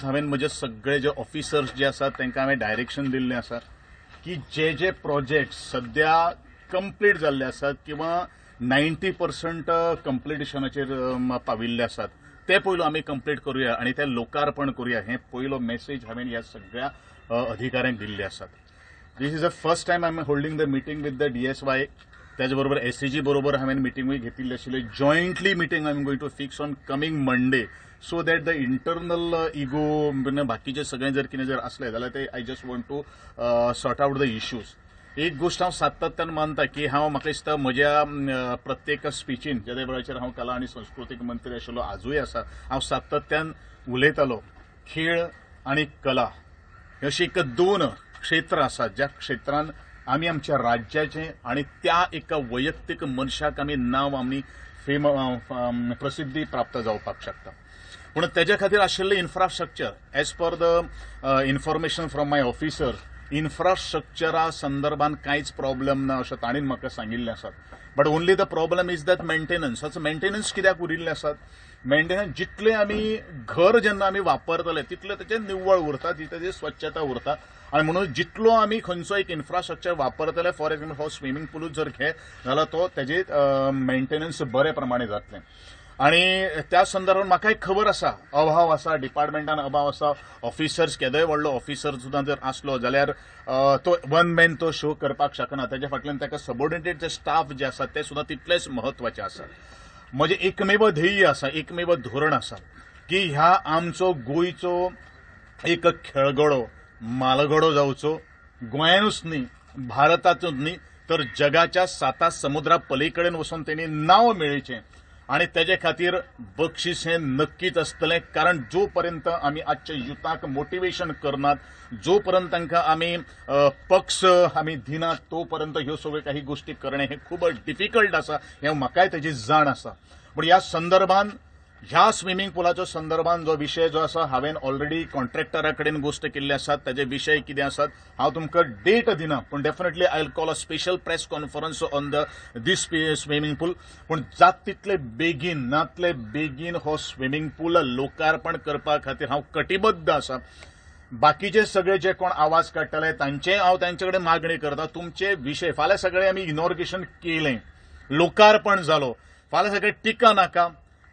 हांवें म्हजे सगळे जे ऑफिसर्स जे आसात तांकां हांवें डायरेक्शन दिल्लें आसा की जे जे प्रोजेक्ट सद्या कंप्लीट जाल्ले आसात किंवा 90% कंप्लिशनाचेर पाविल्ले आसात ते पयलो आमी कंप्लीट करुया आनी ते लोकार्पण करुया. हें पयलो मेसेज हांवें ह्या सगळ्या अधिकाऱ्यांक दिल्ले आसात. This is the first time I am holding the meeting with the DSY. त्याच बरोबर एसएजी बरोबर हांवें मिटिंगूय घेतिल्ली आशिल्ली. Jointly meeting I am going to fix on coming Monday so that the internal ego बाकीचे सगळे जर कितें जर असले जाल्यार ते I just want to sort out the issues. एक गोश्ट हांव सातत्यान मानता की हांव म्हाका दिसता म्हज्या प्रत्येक स्पिचीन ज्या वेळाचेर हांव कला आनी संस्कृतीक मंत्री आशिल्लो, आजूय आसा, हांव सातत्यान उलयतालो खेळ आनी कला अशी एक दोन क्षेत्र आसात ज्या क्षेत्रान आमी आमच्या राज्याचें आनी त्या एका वैयक्तीक मनशाक आमी नांव आमी फेम प्रसिद्धी प्राप्त जावपाक शकता. पूण तेज्या खातीर आशिल्लें infrastructure as per the information from my officer इन्फ्रास्ट्रक्चरा संदर्भान कांयच प्रॉब्लम ना अशें तांणी म्हाका सांगिल्लें आसा. But only the problem is that maintenance. हाचो मेंटेनन्स कित्याक उरिल्लें आसात? मेंटेनन्स जितलें आमी घर जेन्ना आमी वापरतले तितलें तेचें निव्वळ उरता, तितलें तेची स्वच्छता उरता. आनी म्हणून जितलो आमी खंयचो एक इन्फ्रास्ट्रक्चर वापरतले, फॉर एग्जाम्पल हो स्विमींग पुलूच जर घे जाल्यार तो तेजे मेंटेनन्स बरे प्रमाणे जातलें. आनी त्या संदर्भात म्हाका एक खबर आसा, अभाव आसा, डिपार्टमेंटान अभाव आसा. ऑफिसर्स केदोय व्हडलो ऑफिसर सुद्दां जर आसलो जाल्यार तो वन मॅन तो शो करपाक शकना. तेज्या फाटल्यान ताका सबॉर्डिनेट जे स्टाफ जे आसा ते सुद्दां तितलेच म्हत्वाचे आसा. म्हजें एकमेव ध्येय आसा, एकमेव धोरण आसा की ह्या आमचो गोंयचो एक खेळगडो मालगडो जावचो, गोंयानूच न्ही, भारतांतूच न्ही, तर जगाच्या साता समुद्रा पलीकडेन वचून तेणी नांव मेळयचें आनी तेजे खातीर बक्षीस हें नक्कीच आसतलें. कारण जो पर्यंत आमी आजच्या युथाक मोटिवेशन करनात, जो पर्यंत तांकां आमी पक्ष आमी दिनात, तो पर्यंत ह्यो सगळ्यो काही गोश्टी करणें हें खूब डिफिकल्ट आसा, हें म्हाकाय तेजी जाण आसा. पूण ह्या संदर्भान, ह्या स्विमींग पुलाचो संदर्भान जो विशय जो आसा, हांवें ऑलरेडी कॉन्ट्रॅक्टरा कडेन गोश्ट केल्ली आसात. ताजे विशय कितें आसात हांव तुमकां डेट दिना, पूण definitely I will call a special press conference on the this swimming pool. पूण जात तितले बेगीन नातले बेगीन हो स्विमींग पूल लोकार्पण करपा खातीर हांव कटिबद्ध आसा. बाकीचे सगळे जे कोण आवाज काडटले तांचे हांव तांचे कडेन मागणी करता, तुमचे विशय फाल्यां सगळे आमी इनॉर्गेशन केलें, लोकार्पण जालो, फाल्यां सगळे टिका नाका,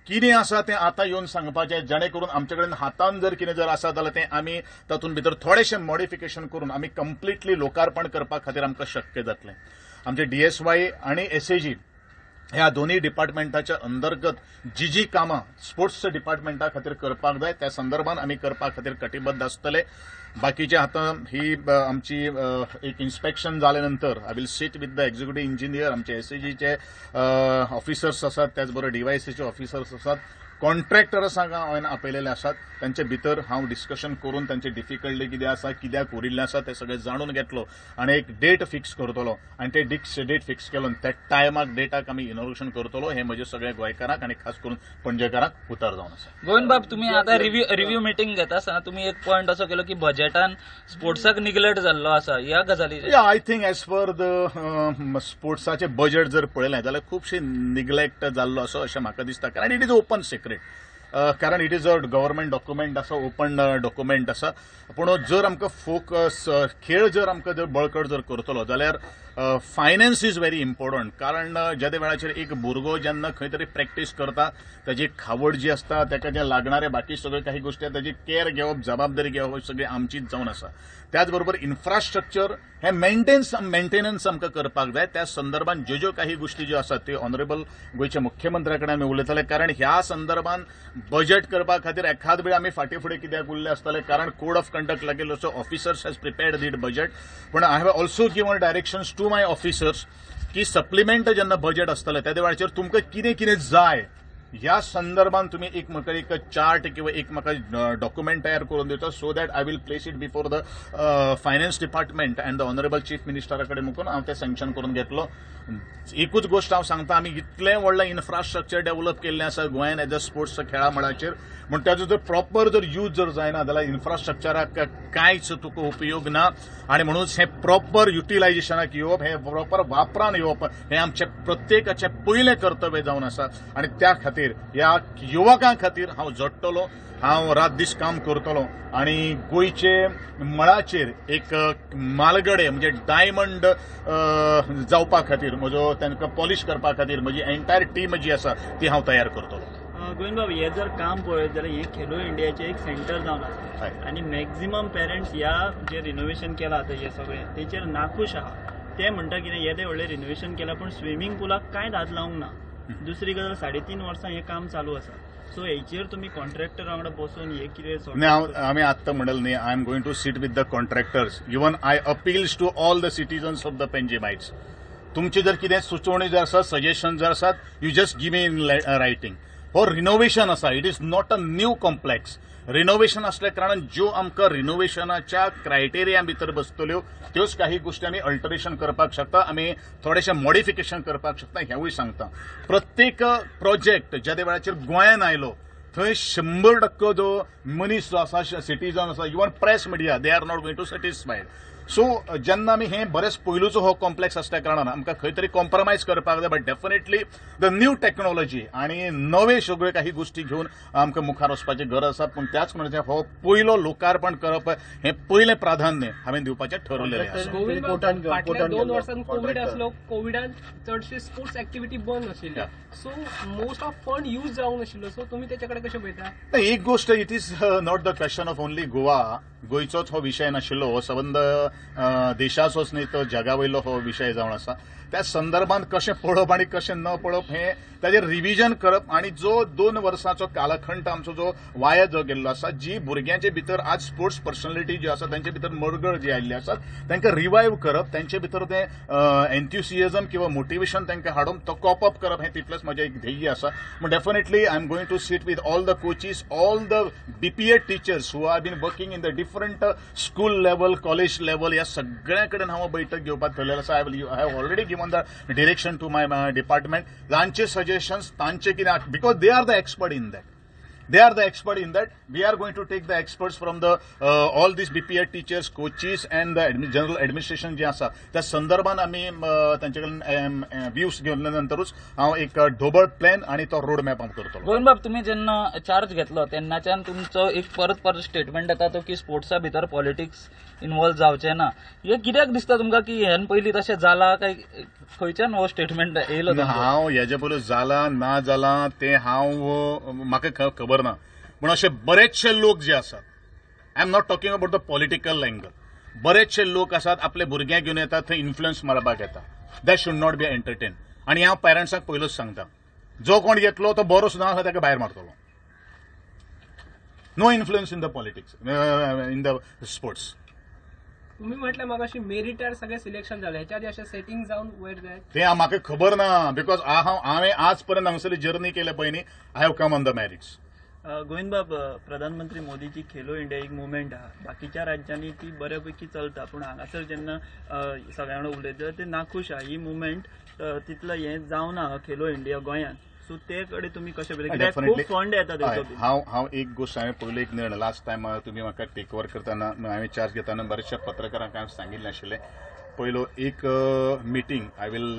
कितें आसा तें आतां येवन सांगपाचें, जेणे करून आमचे कडेन हातान जर कितें जर आसा जाल्यार तें आमी तातूंत भितर थोडेशें मॉडिफिकेशन करून आमी कंप्लिटली लोकार्पण करपा खातीर आमकां शक्य जातलें. आमचे डीएसवाय आनी एसएजी ह्या दोनूय डिपार्टमेंटाच्या अंतर्गत जी जी कामां स्पोर्ट्स डिपार्टमेंटा खातीर करपाक जाय त्या संदर्भान आमी करपा खातीर कटिबद्ध आसतले. बाकीचे आतां ही आमची एक इन्स्पेक्शन जाले नंतर I will sit with the executive engineer, आमचे एसएजीचे ऑफिसर्स आसात, त्याच बरोबर डीवायसीचे ऑफिसर्स आसात, कॉन्ट्रॅक्टर्सांक हांवें आपयलेले आसात, तांचे भितर हांव डिस्कशन करून तांचे डिफिकल्टी कितें आसा, कित्याक उरिल्लें आसा तें सगळें जाणून घेतलो आनी एक डेट फिक्स करतलो आनी ते डेट फिक्स केलो त्या टायमाक डेटाक आमी इनॉग्रेशन करतलो. हें म्हजें सगळ्या गोंयकारांक आनी खास करून पणजेकारांक उतर जावन आसा. गोविंदबाब, तुमी आतां रिव्यू मिटींग घेता आसतना तुमी एक पॉयंट असो केलो की बजेटान स्पोर्ट्साक निग्लेक्ट जाल्लो आसा ह्या गजालीचेर. I think as per the स्पोर्ट्साचें बजेट जर पळयलें जाल्यार खुबशें निग्लेक्ट जाल्लो आसा अशें म्हाका दिसता. कारण it is open secret, कारण it is a government document आसा, ओपन डॉक्युमेंट आसा. पूण जर आमकां फोकस खेळ जर आमकां जर बळकट जर करतलो जाल्यार फायनान्स is very important. कारण ज्या वेळाचेर एक भुरगो जेन्ना खंय तरी प्रॅक्टीस करता, ताजी खावड जी आसता, ताका जे लागणारे बाकी सगळे काही गोश्टी आसा ताजी केअर घेवप, जबाबदारी घेवप सगळी आमचीच जावन आसा. त्याच बरोबर इन्फ्रास्ट्रक्चर हे मेंटेनन्स आमकां करपाक जाय. त्या संदर्भान ज्यो ज्यो काही गोश्टी ज्यो आसात त्यो ऑनरेबल गोंयच्या मुख्यमंत्र्या कडेन आमी उलयतले. कारण ह्या संदर्भान बजेट करपा खातीर एखाद वेळ आमी फाटीं फुडें कित्याक उरले आसतले, कारण कोड ऑफ कंडक्ट लागिल्लो, so officers has prepared that budget. पूण I have also given directions to my officers की सप्लिमेंट जेन्ना बजेट आसतलें त्या वेळाचेर तुमकां कितें कितें जाय ह्या संदर्भान तुमी एक म्हाका एक चार्ट किंवा एक म्हाका डॉक्युमेंट तयार करून दिवचो, so that I will place it before the finance department and the honourable chief मिनिस्टरा कडेन मुकून हांव तें सँक्शन करून घेतलो. एकूच गोश्ट हांव सांगता, आमी इतलें व्हडलें इन्फ्रास्ट्रक्चर डेव्हलप केल्लें आसा गोंयान एज अ स्पोर्ट्स खेळा मळाचेर, म्हण ताजो जर प्रॉपर जर यूज जर जायना जाल्यार इन्फ्रास्ट्रक्चराक कांयच तुका उपयोग ना. आनी म्हणूनच हें प्रॉपर युटिलायझेशनाक येवप, हें प्रॉपर वापरान येवप हें आमचें प्रत्येकाचें पयलें कर्तव्य जावन आसा. आनी त्या खातीर ह्या युवकां खातीर हांव झडटलो. हांव रात दीस काम करतलो आनी गोंयचे मळाचेर एक मालगडे म्हणजे डायमंड जावपा खातीर म्हजो तांकां पॉलिश करपा खातीर म्हजी एंटायर टीम जी आसा ती हांव तयार करतलो. गोविंद बाब, हे जर काम पळयत जाल्यार हे खेलो इंडियाचें एक सेंटर जावन आसा आनी मॅक्झिमम पेरंट्स ह्या जे रिनोवेशन केलां आतां हें सगळें तेचेर नाखूश आहा. ते म्हणटा कितें येदें व्हडलें रिनोवेशन केलां पूण स्विमींग पुलाक कांयच हात लावंक ना. दुसरी गजाल 3.5 वर्सां हें काम चालू आसा. सो हेचेर तुमी कॉन्ट्रॅक्टर वांगडा बसून हे कितें? आमी आत्तां म्हणलें न्ही, I am going to sit with the contractors. Even I appeals to all the citizens of the Panjimites. तुमची जर कितें सुचोवणी जर आसा, सजेशन जर आसात, you just give me in writing. हो रिनोवेशन आसा, it is not a new complex. Renovation असल्या कारणान ज्यो आमकां रिनोवेशनाच्या क्रायटेरिया भितर बसतल्यो त्योच काही गोष्टी आमी अल्टरेशन करपाक शकता, आमी थोडेशें मॉडिफिकेशन करपाक शकता हेंवूय सांगता. प्रत्येक प्रोजेक्ट ज्या त्या वेळाचेर गोंयान आयलो थंय 100% जो मनीस जो आसा, सिटीजन आसा, even press media, they are not going to satisfied. So जेन्ना आमी हें बरेंच पयलूचो हो कॉम्प्लेक्स आसल्या कारणान आमकां खंय तरी कॉम्प्रोमायज करपाक जाय, but definitely the new technology आनी नवे सगळ्यो काही गोष्टी घेवन आमकां मुखार वचपाची गरज आसा. पूण त्याच म्हणजे हो पयलो लोकार्पण करप हें पयलें प्राधान्य हांवें दिवपाचें ठरवलेलें आसा. गोविंद, फाटल्या 2 वर्सांत कोवीड आसलो, कोविडान चडशी स्पोर्ट्स एक्टिविटी बंद आशिल्ली, so most of fund use जावंक नाशिल्लो, सो तुमी तेच्या कडेन कशें पळयता? एक गोष्ट, it is not the question of only Goa, गोंयचोच हो विशय नाशिल्लो, हो संबंद देशाचोच न्ही तर जगा वयलो हो विशय जावन आसा. त्या संदर्भात कशें पळोवप आनी कशें न पळोवप हें ताजेर रिविजन करप आनी जो 2 वर्सांचो कालखंड आमचो जो वाया जो गेल्लो आसा, जी भुरग्यांचे भितर आज स्पोर्ट्स पर्सनॅलिटी जी आसा तांचे भितर मरगळ जी आयिल्ली आसा तांकां रिवायव करप, तांचे भितर तें एन्थुसियझम किंवा मोटिवेशन तांकां हाडून तो कॉप अप करप हें तितलेंच म्हजें एक ध्येय आसा. पूण definitely I am going to sit with all the coaches, all the BPEd teachers who are been working in the different school level, college level, ह्या सगळ्यां कडेन हांव बैठक घेवपाक ठरलेलें आसा. I have already given the direction to my department. तांचे suggestions, तांचे कितें, because they are the expert in that. They are the expert in that. We are going to take the experts from the all these BPEd teachers, coaches and the general administration जे आसा त्या संदर्भात आमी तांचे कडल्यान views घेतल्या नंतरूच हांव एक ढोबळ plan आनी तो रोड मॅप हांव करतलो. गोविंद बाब, तुमी जेन्ना चार्ज घेतलो तेन्नाच्यान तुमचो एक परत परत स्टेटमेंट येता तो की स्पोर्ट्सा भितर पॉलिटिक्स इन्वॉल्व जावचें ना. हें कित्याक दिसता तुमकां की ह्यान पयलीं तशें जालां काय खंयच्यान हो स्टेटमेंट येयलो? हांव हेजे पयलीं जाला ना जाला तें हांव म्हाका खबर ना, पूण अशे बरेचशे लोक जे आसात, I am not talking about the political angle, बरेचशे लोक आसात आपले भुरग्यांक घेवन येतात थंय इन्फ्लुयन्स मारपाक येता. That should not be entertain. आनी हांव पेरंट्सांक पयलोच सांगता, जो कोण येतलो तो बरो सुद्दां आसा ताका भायर मारतलो. No influence in the politics, in the sports. तुम्ही म्हटलं मगाशी मेरिटार सगळे सिलेक्शन झाले, ह्याच्या आधी अशें सेटिंग जावन वयर जाय ते म्हाका खबर ना, because हांवें आज पर्यंत हांगासरली जर्नी केल्या पयलीं I have come on the merits. Govind बाब, प्रधानमंत्री मोदीची खेलो इंडिया एक मुवमेंट आहा, बाकीच्या राज्यांनी ती बऱ्यापैकी चलता, पूण हांगासर जेन्ना सगळ्या वांगडा उलयता जाल्यार ते नाखूश आहा. ही मुवमेंट तितलो हें जावना खेलो इंडिया गोंयांत, सो ते कडेन तुमी कशें पळयता? खूब फंड येता तेचो. हांव एक गोश्ट हांवें पयलो एक निर्णय लास्ट टायम तुमी म्हाका टेक ओवर करतना हांवें चार्ज घेतना बरेचशा पत्रकारांक हांवें सांगिल्लें आशिल्लें, पयलो एक मिटींग I will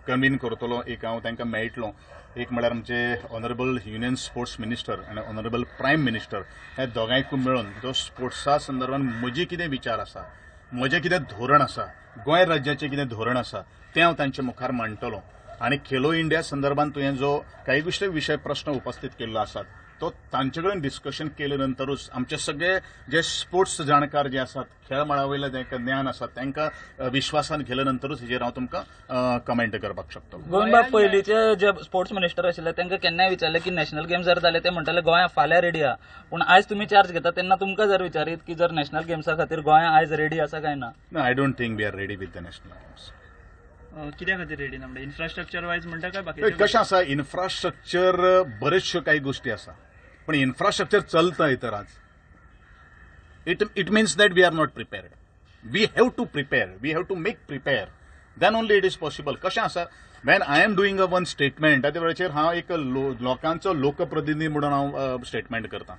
convene करतलो, एक हांव तांकां मेळटलो. एक म्हळ्यार आमचे ऑनरेबल युनियन स्पोर्ट्स मिनिस्टर आनी ऑनरेबल प्रायम मिनिस्टर ह्या दोगांयकूय मेळून जो स्पोर्ट्सा संदर्भात म्हजी कितें विचार आसा, म्हजें कितें धोरण आसा, गोंय राज्याचें कितें धोरण आसा तें हांव तांचे मुखार मांडटलो. आनी खेलो इंडिया संदर्भात तुवें जो काही गोश्टी विशय प्रश्न उपस्थित केल्लो आसात तो तांचे कडेन डिस्कशन केले नंतरूच आमचे सगळे जे स्पोर्ट्स जाणकार जे आसात, खेळ मळा वयलें जांकां ज्ञान आसा तांकां विश्वासान घेतले नंतरूच हेजेर हांव तुमकां कमेंट करपाक शकतलो. गोविंद बाब, पयलींचे जे स्पोर्ट्स मिनिस्टर आशिल्ले तांकां केन्नाय विचारलें की नॅशनल गेम्स जर जाले ते म्हणटाले गोंया फाल्यां रेडी आहा, पूण आयज तुमी चार्ज घेता तेन्ना तुमकां जर विचारीत की जर नॅशनल गेम्सा खातीर गोंया आयज रेडी आसा काय ना? I don't think we are ready with the national games. कित्या खातीर रेडी ना? म्हणजे इन्फ्रास्ट्रक्चर वायज म्हणटा काय बाकी कशें आसा? इन्फ्रास्ट्रक्चर बऱ्योचश्यो काही गोष्टी आसा, पण इन्फ्रास्ट्रक्चर चलता तर आज it means that we are not prepared. We have to prepare, we have to make prepare, then only it is possible. कशें आसा, when I am doing a one statement त्या वेळाचेर हांव एक लोकांचो लोकप्रतिनिधी म्हणून हांव स्टेटमेंट करता,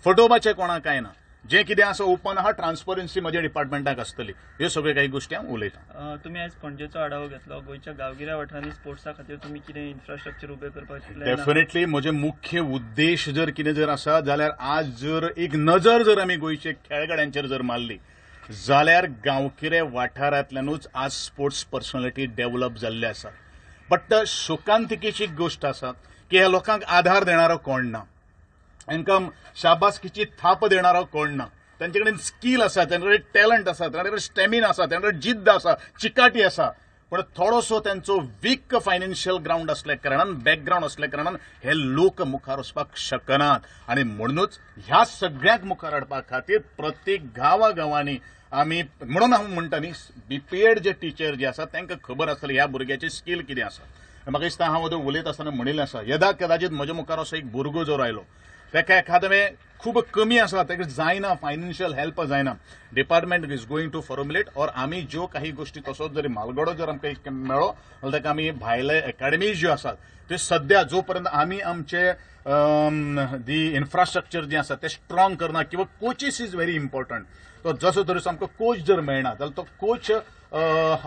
फटोवपाचें कोणाक काय ना. जें कितें आसा ओपन आहा, ट्रान्सपरन्सी म्हज्या डिपार्टमेंटाक आसतली. ह्यो सगळ्यो काही गोश्टी हांव उलयतां. तुमी आयज पणजेचो आढावो घेतलो, गोंयच्या गांवगिऱ्या वाठारांनी स्पोर्ट्सा खातीर तुमी कितें इन्फ्रास्ट्रक्चर उबें करपाक? डेफिनेटली म्हजे मुख्य उद्देश जर कितें जर आसा जाल्यार आज जर एक नजर जर आमी गोंयचे खेळगड्यांचेर जर मारली जाल्यार गांवगिरे वाठारांतल्यानूच आज स्पोर्ट्स पर्सनॅलिटी डेव्हलप जाल्ले आसा. बट शोकांतिकेची गोश्ट आसा की ह्या लोकांक आधार देणारो कोण ना, हांकां शाबासकीची थाप देणारो कोण ना. तांचे कडेन स्कील आसा, तांचे कडेन टॅलंट आसा, तांचे कडेन स्टॅमिना आसा, तांचे कडेन जिद्द आसा, चिकाटी आसा, पण थोडोसो तांचो वीक फायनान्शियल ग्रावंड असल्या कारणान, बॅकग्रावंड असल्या कारणान हे लोक मुखार वचपाक शकनात. आनी म्हणूनच ह्या सगळ्यांक मुखार हाडपा खातीर प्रत्येक गांवागांवांनी आमी, म्हणून हांव म्हणटा न्ही, बीपीएड जे टिचर जे आसा तांकां खबर आसतली ह्या भुरग्याची स्कील कितें आसा. म्हाका दिसता हांव वदळ उलयत आसतना म्हणिल्लें आसा, यदा कदाचित म्हज्या मुखार असो एक भुरगो जर आयलो, ताका एखादें खूब कमी आसा, ताका जायना, फायनान्शियल हेल्प जायना, department is going to formulate or आमी ज्यो काही गोश्टी तसोच जरी म्हालगडो जर आमकां एक मेळ्ळो जाल्यार ताका आमी भायले एकाडमी ज्यो आसात त्यो सद्या जो पर्यंत आमी आमचे दी इन्फ्रास्ट्रक्चर जें आसा तें स्ट्रॉंग करना किंवा कोचीस is very important. तो जसो तरेचो आमकां कोच जर मेळना जाल्यार तो कोच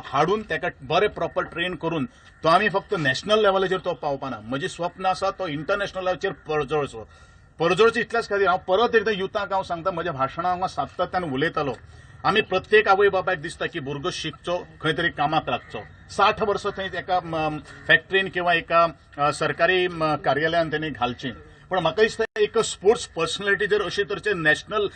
हाडून ताका बरें प्रॉपर ट्रेन करून तो आमी फक्त नॅशनल लेवलाचेर तो पावपाना. म्हजें स्वप्न आसा तो इंटरनॅशनल लेवलाचेर परजळचो. परजळचो इतल्याच खातीर हांव परत एकदां युथाक हांव सांगता, म्हज्या भाशणां हांव सातत्यान उलयतालो, आमी प्रत्येक आवय बापायक दिसता की भुरगो शिकचो, खंय तरी कामाक लागचो. 60 वर्सां थंय एका फॅक्टरीन किंवा एका सरकारी कार्यालयान तेणी घालची. पण म्हाका दिसता एक स्पोर्ट्स पर्सनॅलिटी जर अशे तरेचे नॅशनल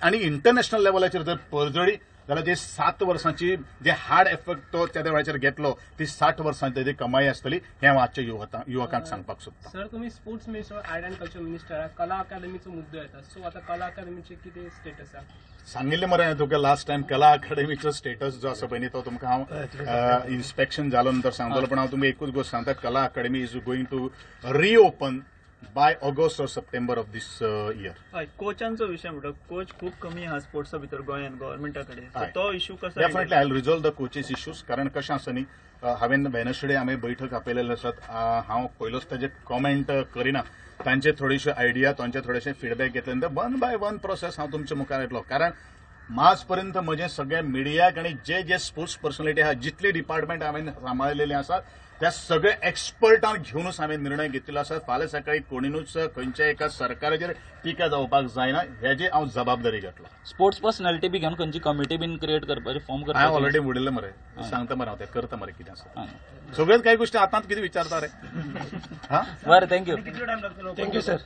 आनी इंटरनॅशनल लेवलाचेर जर परजळी जाल्यार जे 7 वर्सांची जे हार्ड एफर्ट तो त्या वेळाचेर घेतलो ती 60 वर्सांची तेजी कमाई आसतली, हें हांव आजच्या युवकांक सांगपाक सोदतां. सर, तुमी sports minister, art and culture minister, कला अकादमीचो मुद्दो येता, सो आतां कला अकादमीचे कितें स्टेटस आसा? सांगिल्लें मरे हांवें तुका लास्ट टायम, कला अकादमीचो स्टेटस जो आसा पळय न्ही तो तुमकां हांव इन्स्पेक्शन जालो नंतर सांगतलो. पण हांव तुमकां एकूच गोश्ट सांगता, Kala Akademi is going to reopen by August or September of this year. हय, कोचांचो विशय म्हणटा, कोच खूब कमी आहा स्पोर्ट्सा भितर गोंयांत गव्हर्मेंटा कडेन, तो इश्यू कसो? Definitely I will resolve the coaches issues. कारण कशें आसा न्ही, हांवें वेनसडे आमी बैठक आपयलेले आसात, हांव पयलोच ताजे कॉमेंट करिना, तांचे थोडेशे आयडिया, तांचे थोडेशे फिडबॅक घेतले नंतर वन बाय वन प्रोसेस हांव तुमच्या मुखार येतलो. कारण आज पर्यंत म्हजें सगळे मिडियाक आनी जे जे स्पोर्ट्स पर्सनॅलिटी आहा, जितले डिपार्टमेंट हांवें सांबाळलेले आसात त्या सगळे एक्सपर्टांक घेवनूच हांवें निर्णय घेतिल्लो आसा. फाल्यां सकाळी कोणीनूच खंयच्या एका सरकाराचेर टिका जावपाक जायना हेजी हांव जबाबदारी घेतलो. स्पोर्ट्स पर्सनॅलिटी बी घेवन खंयची कमिटी बीन क्रिएट करपाची, फॉर्म करपाची? हांवें ऑलरेडी उडयलें मरे, सांगता मरे हांव, तें करता मरे कितें आसा सगळ्यात काही गोष्टी आतांच कितें विचारता रे. बरें, thank you. Thank you sir.